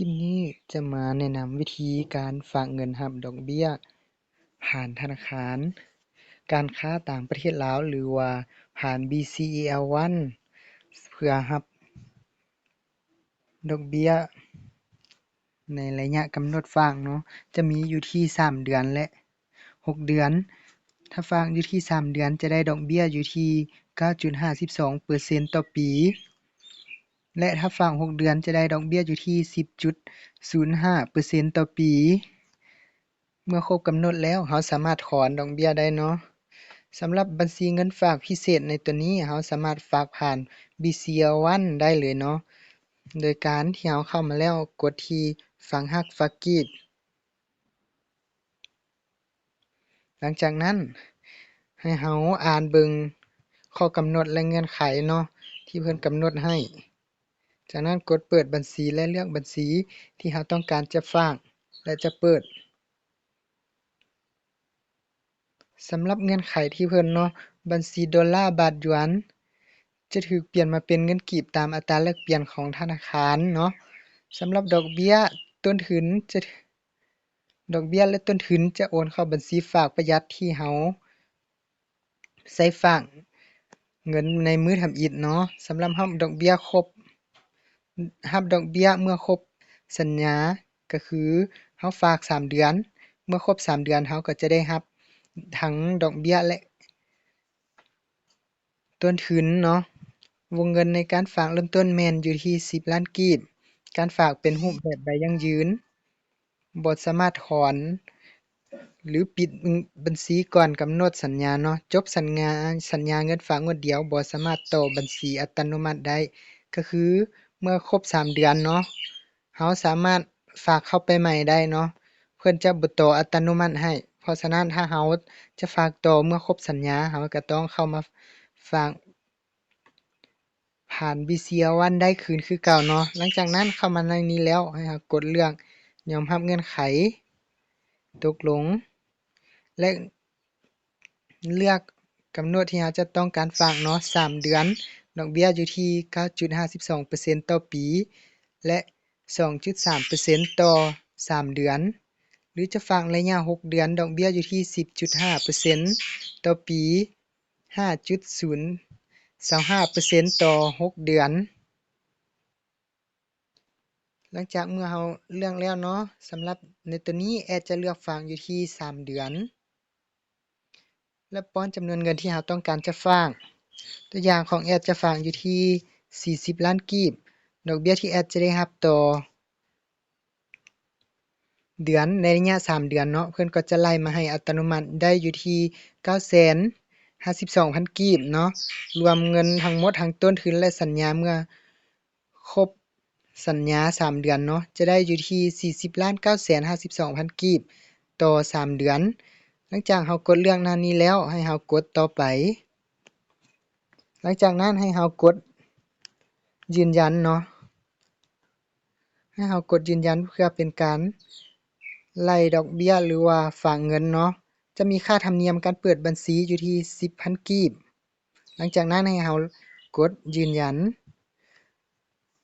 ຄລິບນີ້ຈະມາແນະນຳວິທີການຝາກເງິນຮັບດອກເບ້ຍຜ່ານທະນາຄານການຄ້າຕ່າງປະເທດລາວ ຫຼືວ່າຜ່ານ BCEL One ເພື່ອຮັບດອກເບ້ຍໃນໄລຍະກຳນົດຝາກເນາະ ຈະມີຢູ່ທີ່ສາມເດືອນ ແລະ ຫົກເດືອນ. ຖ້າຝາກຢູ່ທີ່ສາມເດືອນ ຈະໄດ້ດອກເບ້ຍຢູ່ທີ່ເກົ້າຈຸດຫ້າສິບສອງເປີເຊັນຕໍ່ປີ ແລະ ຖ້າຝາກຫົກເດືອນ ຈະໄດ້ດອກເບ້ຍຢູ່ທີ່ສິບຈຸດສູນຫ້າເປີເຊັນຕໍ່ປີ. ເມື່ອຄົບກຳນົດແລ້ວ ເຮົາສາມາດຖອນດອກເບ້ຍໄດ້ເນາະ. ສຳລັບບັນຊີເງິນຝາກພິເສດໃນຕົວນີ້ ເຮົາສາມາດຝາກຜ່ານ BCEL One ໄດ້ເລີຍເນາະ ໂດຍການທີ່ເຮົາເຂົ້າມາແລ້ວ ກົດທີ່ຝາກຮັກຝາກກີບ. ຫຼັງຈາກນັ້ນ ໃຫ້ເຮົາອ່ານເບິ່ງຂໍ້ກຳນົດ ແລະ ເງື່ອນໄຂເນາະ ທີ່ເພິ່ນກຳນົດໃຫ້. ຈາກນັ້ນກົດເປີດບັນຊີ ແລະ ເລືອກບັນຊີທີ່ເຮົາຕ້ອງການຈະຝາກ ແລະ ຈະເປີດ. ສຳລັບເງື່ອນໄຂທີ່ເພິ່ນເນາະ, ບັນຊີໂດລາ, ບາດ, ຢວນ ຈະຖືກປ່ຽນມາເປັນເງິນກີບຕາມອັດຕາແລກປ່ຽນຂອງທະນາຄານເນາະ. ສຳລັບດອກເບ້ຍຕົ້ນທຶນຈະ ດອກເບ້ຍ ແລະ ຕົ້ນທຶນຈະໂອນເຂົ້າບັນຊີຝາກປະຢັດທີ່ເຮົາໃຊ້ຝາກເງິນໃນມື້ທຳອິດເນາະ. ສຳລັບຮັບດອກເບ້ຍຄົບ ຮັບດອກເບ້ຍເມື່ອຄົບສັນຍາ ກໍຄືເຮົາຝາກສາມເດືອນ, ເມື່ອຄົບສາມເດືອນ ເຮົາກໍຈະໄດ້ຮັບທັງດອກເບ້ຍ ແລະ ຕົ້ນທຶນເນາະ. ວົງເງິນໃນການຝາກເລີ່ມຕົ້ນແມ່ນຢູ່ທີ່ສິບລ້ານກີບ. ການຝາກເປັນຮູບແບບໃບຢັ້ງຢືນ, ບໍ່ສາມາດຖອນ ຫຼື ປິດບັນຊີກ່ອນກຳນົດສັນຍາເນາະ. ຈົບສັນຍາ, ສັນຍາເງິນຝາກງວດດຽວ ບໍ່ສາມາດຕໍ່ບັນຊີອັດຕະໂນມັດໄດ້. ກໍຄືເມື່ອຄົບສາມເດືອນເນາະ, ເຮົາສາມາດຝາກເຂົ້າໄປໃໝ່ໄດ້ເນາະ, ເພິ່ນຈະບໍ່ຕໍ່ອັດຕະໂນມັດໃຫ້. ເພາະສະນັ້ນ ຖ້າເຮົາຈະຝາກຕໍ່ເມື່ອຄົບສັນຍາ, ເຮົາກໍຕ້ອງເຂົ້າມາຝາກຜ່ານ BCEL One ໄດ້ຄືນຄືເກົ່າເນາະ. ຫຼັງຈາກນັ້ນເຂົ້າມາໃນນີ້ແລ້ວ, ໃຫ້ເຮົາກົດເລືອກຍອມຮັບເງື່ອນໄຂ, ຕົກລົງ ແລະ ເລືອກກຳນົດທີ່ເຮົາຈະຕ້ອງການຝາກເນາະ, ສາມເດືອນ, ດອກເບ້ຍຢູ່ທີ່ເກົ້າຈຸດຫ້າສິບສອງເປີເຊັນຕໍ່ປີ ແລະ ສອງຈຸດສາມເປີເຊັນຕໍ່ສາມເດືອນ ຫຼື ຈະຝາກໄລຍະຫົກເດືອນ, ດອກເບ້ຍຢູ່ທີ່ສິບຈຸດຫ້າເປີເຊັນຕໍ່ປີ, ຫ້າຈຸດສອງຫ້າເປີເຊັນຕໍ່ຫົກເດືອນ. ຫຼັງຈາກເມື່ອເຮົາເລືອກແລ້ວເນາະ, ສຳລັບໃນຕົວນີ້ແອດຈະເລືອກຝາກຢູ່ທີ່ສາມເດືອນ ແລະ ປ້ອນຈຳນວນເງິນທີ່ເຮົາຕ້ອງການຈະຝາກ. ຕົວຢ່າງຂອງແອດຈະຝາກຢູ່ທີ່ສີ່ສິບລ້ານກີບ. ດອກເບ້ຍທີ່ແອດຈະໄດ້ຮັບຕໍ່ເດືອນໃນໄລຍະສາມເດືອນເນາະ, ເພິ່ນກໍຈະໄລ່ມາໃຫ້ອັດຕະໂນມັດໄດ້ຢູ່ທີ່ເກົ້າແສນຫ້າສິບສອງພັນກີບເນາະ. ລວມເງິນທັງໝົດທັງຕົ້ນທຶນ ແລະ ສັນຍາເມື່ອ ຄົບສັນຍາສາມເດືອນເນາະ, ຈະໄດ້ຢູ່ທີ່ສີ່ສິບລ້ານເກົ້າແສນຫ້າສິບສອງພັນກີບຕໍ່ສາມເດືອນ. ຫຼັງຈາກເຮົາກົດເລືອກໜ້ານີ້ແລ້ວ, ໃຫ້ເຮົາກົດຕໍ່ໄປ. ຫຼັງຈາກນັ້ນໃຫ້ເຮົາກົດຢືນຢັນເນາະ, ໃຫ້ເຮົາກົດຢືນຢັນເພື່ອເປັນການໄລ່ດອກເບ້ຍ ຫຼືວ່າຝາກເງິນເນາະ. ຈະມີຄ່າທຳນຽມການເປີດບັນຊີຢູ່ທີ່ສິບພັນກີບ. ຫຼັງຈາກນັ້ນໃຫ້ເຮົາກົດຢືນຢັນ.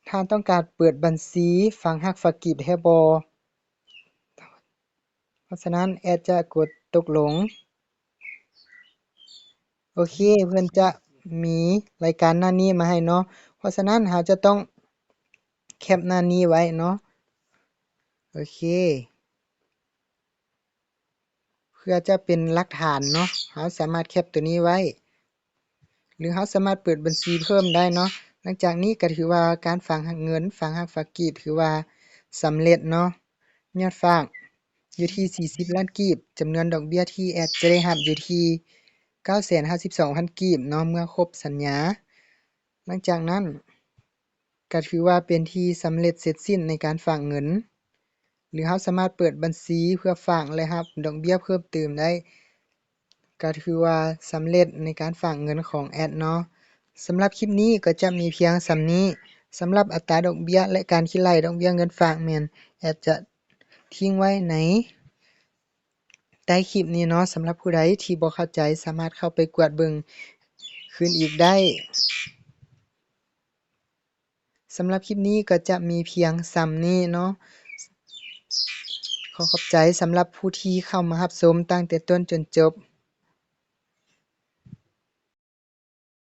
ທ່ານຕ້ອງການເປີດບັນຊີຝາກຮັກຝາກກີບແທ້ບໍ່? ເພາະສະນັ້ນແອດຈະກົດຕົກລົງ. ໂອເຄ, ເພິ່ນຈະມີລາຍການໜ້ານີ້ມາໃຫ້ເນາະ. ເພາະສະນັ້ນເຮົາຈະຕ້ອງແຄບໜ້ານີ້ໄວ້ເນາະ. ໂອເຄ. ເພື່ອຈະເປັນຫຼັກຖານເນາະ, ເຮົາສາມາດແຄບຕົວນີ້ໄວ້ ຫຼື ເຮົາສາມາດເປີດບັນຊີເພີ່ມໄດ້ເນາະ. ຫຼັງຈາກນີ້ກໍຖືວ່າການຝາກຮັກເງິນ, ຝາກຮັກຝາກກີບ ຖືວ່າສຳເລັດເນາະ. ຍອດຝາກຢູ່ທີ່ສີ່ສິບລ້ານກີບ, ຈຳນວນດອກເບ້ຍທີ່ແອດຈະໄດ້ຮັບຢູ່ທີ່ເກົ້າແສນຫ້າສິບສອງພັນກີບເນາະ ເມື່ອຄົບສັນຍາ. ຫຼັງຈາກນັ້ນ ກໍຖືວ່າເປັນທີ່ສຳເລັດເສັດສິ້ນໃນການຝາກເງິນ ຫຼື ເຮົາສາມາດເປີດບັນຊີເພື່ອຝາກ ແລະ ຮັບດອກເບ້ຍເພີ່ມເຕີມໄດ້, ກໍຖືວ່າສຳເລັດໃນການຝາກເງິນຂອງແອດເນາະ. ສຳລັບຄລິບນີ້ກໍຈະມີພຽງສ່ຳນີ້. ສຳລັບອັດຕາດອກເບ້ຍ ແລະ ການຄິດໄລ່ດອກເບ້ຍເງິນຝາກແມ່ນແອດຈະຖິ້ມໄວ້ໃນໃຕ້ຄລິບນີ້ເນາະ. ສຳລັບຜູ້ໃດທີ່ບໍ່ເຂົ້າໃຈ ສາມາດເຂົ້າໄປກວດເບິ່ງຄືນອີກໄດ້. ສຳລັບຄລິບນີ້ກໍຈະມີພຽງສ່ຳນີ້ເນາະ. ຂໍຂອບໃຈສຳລັບຜູ້ທີ່ເຂົ້າມາຮັບຊົມຕັ້ງແຕ່ຕົ້ນຈົນຈົບ.